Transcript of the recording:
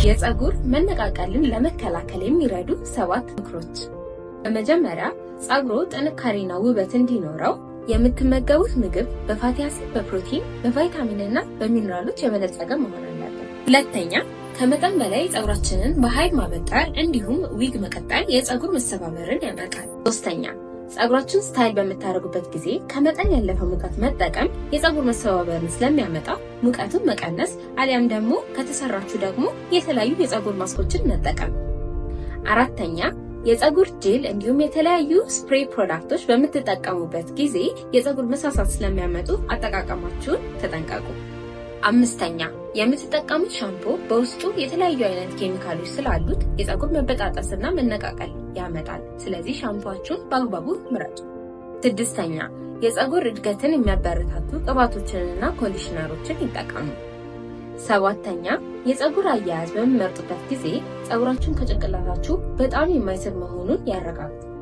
የፀጉር መነቃቀልን ለመከላከል የሚረዱ ሰባት ምክሮች። በመጀመሪያ ፀጉሮ ጥንካሬና ውበት እንዲኖረው የምትመገቡት ምግብ በ fatty acid፣ በፕሮቲን፣ በቫይታሚን እና በሚነራሎች የበለጸገ መሆን አለበት። ሁለተኛ፣ ከመጠን በላይ ፀጉራችንን በኃይል ማበጠር እንዲሁም ዊግ መቀጠል የፀጉር መሰባበርን ያመጣል። ሶስተኛ፣ ፀጉራችሁን style በምታደርጉበት ጊዜ ከመጠን ያለፈ ሙቀት መጠቀም የፀጉር መሰባበርን ስለሚያመጣ ሙቀቱን መቀነስ አሊያም ደግሞ ከተሰራችሁ ደግሞ የተለያዩ የፀጉር ማስኮችን መጠቀም። አራተኛ፣ የፀጉር ጄል እንዲሁም የተለያዩ spray product ኦች በምትጠቀሙበት ጊዜ የፀጉር መሳሳት ስለሚያመጡ አጠቃቀማችሁን ተጠንቀቁ። አምስተኛ፣ የምትጠቀሙት ሻምፖ በውስጡ የተለያዩ አይነት ኬሚካሎች ስላሉት የፀጉር መበጣጠስና መነቃቀል ያመጣል። ስለዚህ ሻምፖአችሁን በአግባቡ ምረጡ። ስድስተኛ፣ የፀጉር እድገትን የሚያበረታቱ ቅባቶችንና conditioner ኦችን ይጠቀሙ። ሰባተኛ፣ የፀጉር አያያዝ በምትመርጡበት ጊዜ ፀጉራችሁን ከጭንቅላታችሁ በጣም የማይስብ መሆኑን ያረጋግጡ።